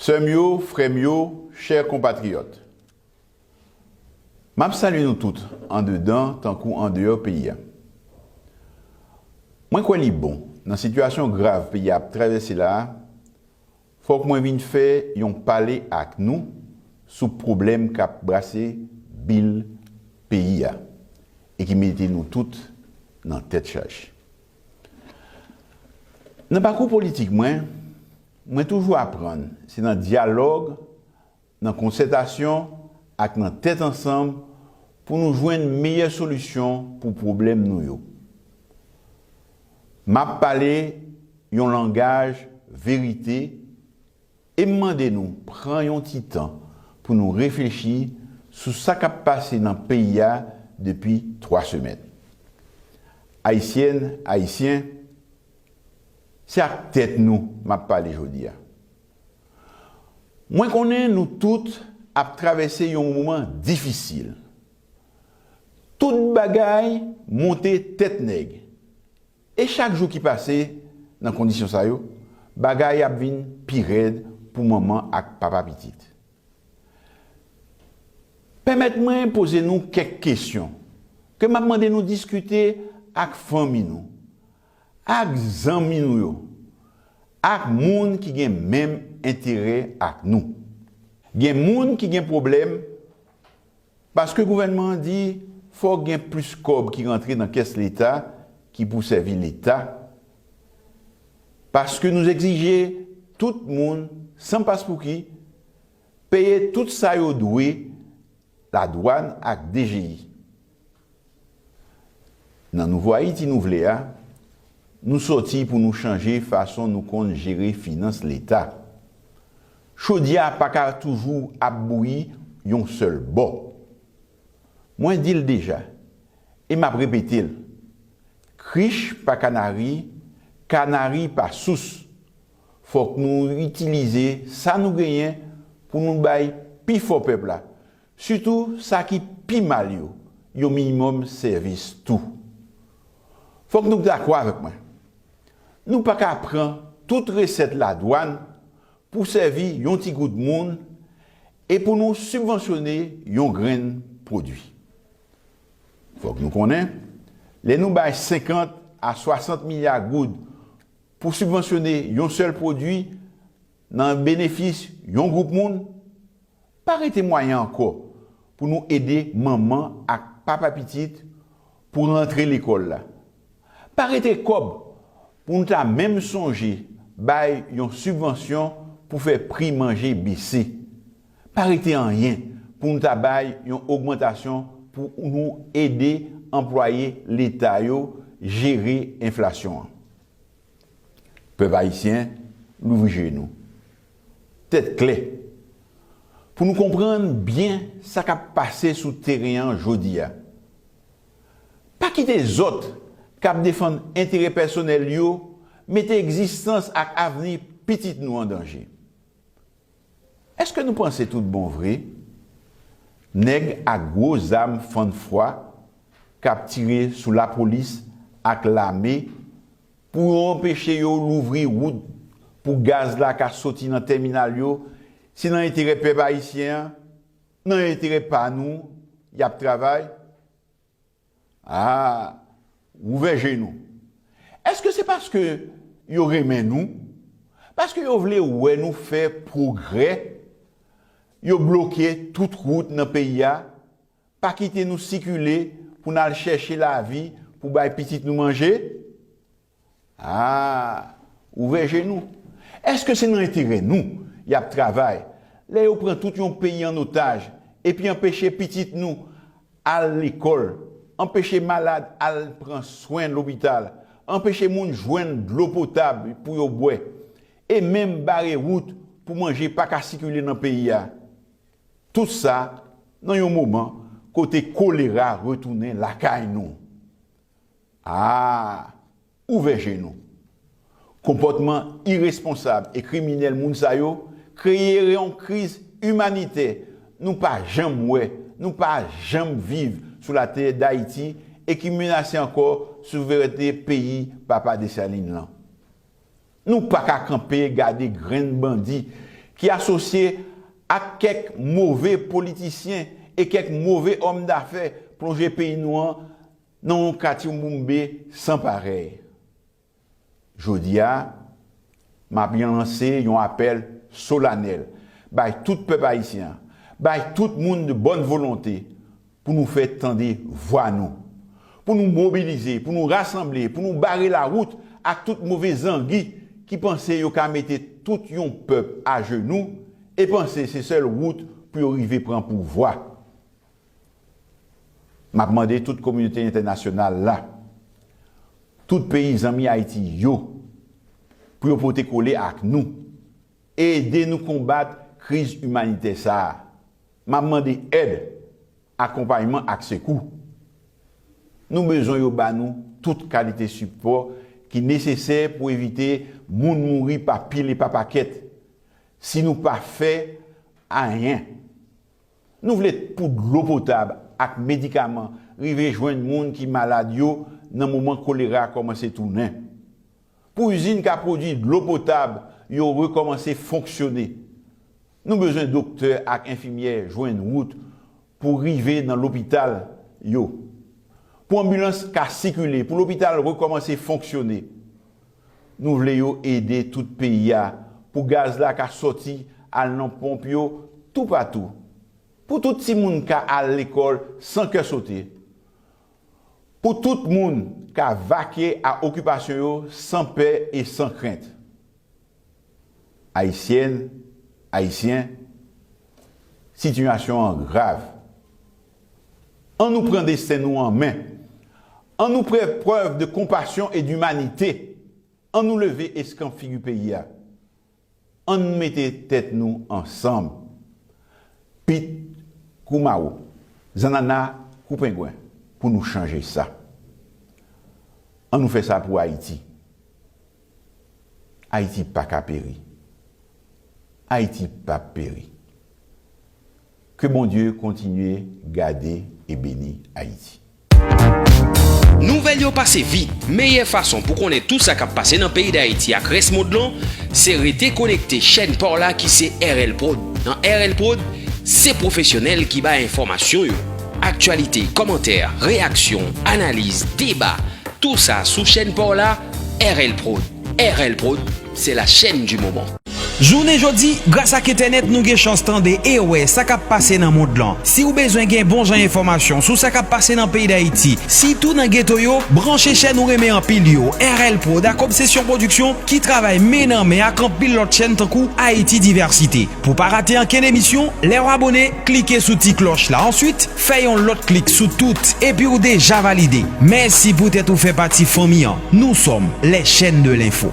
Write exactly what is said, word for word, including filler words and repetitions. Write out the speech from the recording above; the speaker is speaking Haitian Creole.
Sè m yo, frè m yo, chè konpatriyòt, m ap salye nou tout, andedan tankou andeyò peyi a. Mwen kwè li bon, nan sitiyasyon grav peyi a ap travèse la a, fòk mwen vin fè yon pale ak nou sou pwoblèm k ap brase bil peyi a e ki mete nou tout nan tèt chaje. Nan pakou politik mwen, mwen toujou aprann se nan dyalòg, nan konsètasyon ak nan tèt ansanm pou nou jwenn meyè solisyon pou pwoblèm nou yo. M ap pale yon langaj verite e m mande nou pran yon ti tan pou nou reflechi sou sa k ap pase nan peyi a depi twa semèn. Ayisyèn, Ayisyen, se ak tèt nou m ap pale jodi a. Mwen konnen nou tout ap travèse yon moman difisil. Tout bagay monte tèt nèg. E chak jou ki pase nan kondisyon sa yo, bagay ap vin pi rèd pou manman ak papa pitit. Pèmèt mwen poze nou kèk kesyon ke m ap mande nou diskite ak fanmi nou, ak zanmi nou yo, ak moun ki gen menm enterè ak nou. Gen moun ki gen pwoblèm paske gouvènman an di fòk gen plis kòb ki rantre nan kès Leta ki pou sèvi Leta, paske nou egzije tout moun, san paspouki, peye tout sa yo dwe ladwàn ak D G I. Nan Nouvo Ayiti nou vle a, nou sòti pou nou chanje fason nou konn jere finans Leta. Chodyè a pa ka toujou ap bouyi yon sèl bò. Mwen di l deja, e m ap repete l, krich pa kanari, kanari pa sous. Fòk nou itilize sa nou genyen pou nou bay pifò pèp la, sitou sa ki pi mal yo, yon minimòm sèvis tou. Fòk nou dakò avèk mwen. Nou pa ka pran tout resèt ladwàn pou sèvi yon ti gwoup moun e pou nou sibvansyone yon grenn pwodui. Fòk nou konnen, lè nou bay senkant a swasant milya goud pou sibvansyone yon sèl pwodui nan benefis yon gwoup moun, pa rete mwayen ankò pou nou ede manman ak papa pitit pou rantre lekòl la. Pa rete kòb pou nou ta menm sonje bay yon sibvansyon pou fè pri manje bese. Pa rete anyen pou nou ta bay yon ogmantasyon pou nou ede anplwaye Leta yo jere enflasyon an. Pèp ayisyen, louvri je nou. Tèt klè. Pou nou konprann byen sa k ap pase sou teren an jodi a. Pa kite zòt k ap defann enterè pèsonèl yo mete egzistans ak avni pitit nou an danje. Èske nou panse tout bon vre, nèg ak gwo zam fann fwa k ap tire sou lapolis ak lame pou yo anpeche yo louvri wout pou gaz la ka soti nan tèminal yo, se nan enterè pèp ayisyen an, nan enterè pa nou y ap travay? A, ouvè je nou. Èske se paske yo renmen nou? Paske yo vle wè nou fè pwogrè? Yo bloke tout wout nan peyi a, pa kite nou sikile pou n al chèche lavi pou bay pitit nou manje? A, ouvè je nou. Èske se nan enterè nou y ap travay lè yo pran tout yon peyi an otaj epi anpeche pitit nou al lekòl, anpeche malad al pran swen lopital, anpeche moun jwenn dlo potab pou yo bwè, e menm bare wout pou manje pa ka sikile nan peyi a? Tout sa nan yon moman kote kolera retounen lakay nou. A, ouvè je nou. Konpòtman iresponsab e kriminèl moun sa yo kreye yon kriz imanitè nou pa janm wè, nou pa janm viv sou latè Dayiti e ki menase ankò souverènte peyi Papa Desalin lan. Nou pa ka kanpe gade grenn bandi ki asosye ak kèk move politisyen e kèk move òm dafè plonje peyi nou an nan yon katibwoumbe san parèy. Jodi a, m ap lanse yon apèl solanèl bay tout pèp ayisyen an, bay tout moun de bòn volonte pou nou fè tande vwa nou, pou nou mobilize, pou nou rasanble, pou nou bare lawout ak tout move zangi ki panse yo ka mete tout yon pèp ajenou e panse se sèl wout pou yo rive pran pouvwa. M ap mande tout kominote entènasyonal la, tout peyi zanmi Ayiti yo, pou yo pote kole ak nou, ede nou konbat kriz imanitè sa a. M ap mande èd, akonpayman ak sekou. Nou bezwen yo ba nou tout kalite sipò ki nesesè pou evite moun mouri pa pil e pa pakèt si nou pa fè anyen. Nou vle pou dlo potab ak medikaman rive jwenn moun ki malad yo nan moman kolera kòmanse tounen. Pou izin ka pwodui dlo potab yo rekòmanse fonksyone. Nou bezwen doktè ak enfimyè jwenn wout pou rive nan lopital yo. Pou anbilans ka sikile, pou lopital rekòmanse fonksyone. Nou vle yo ede tout peyi a pou gaz la ka sòti al nan ponp yo toupatou. Pou tout timoun ka al lekòl san kè sote. Pou tout moun ka vake a okipasyon yo san pè e san krent. Ayisyèn, Ayisyen, sitiyasyon an grav. An nou pran desten nou an men. An nou fè prèv de konpasyon e dimanite. An nou leve eskanp figi peyi a. An nou mete tèt nou ansanm. Pit kou mawo, zannanna kou pengwen pou nou chanje sa. An nou fè sa pou Ayiti. Ayiti pa ka peri. Ayiti p ap peri. Ke Bondye kontinye gade e beni Ayiti. Nouvèl yo pase vit. Meyè fason pou konnen tou sa k ap pase nan peyi Dayiti ak rès mond lan, se rete konekte chèn pa w la ki se R L Prod. Nan R L Prod, se pwofesyonèl ki bay enfòmasyon yo. Aktyalite, kòmantè, reyaksyon, analiz, deba, tou sa sou chèn pa w la, R L Prod. R L Prod, c'est la chaîne du moment. Jounen jodi, gras ak entènèt nou gen chans tande e wè sa k ap pase nan mond lan. Si w bezwen gen bon jan enfòmasyon sou sa k ap pase nan peyi Dayiti, sitou nan geto yo, branche chèn ou renmen anpil yo, R L Prod ak Obsession Production ki travay men nan men ak anpil lòt chèn tankou Haïti Diversité. Pou pa rate ankenn emisyon, lè w abone, klike sou ti klòch la. Answit, fè yon lòt klik sou tout, epi w deja valide. Mèsi poutèt ou fè pati fanmi an. Nous sommes les chaînes de l'info.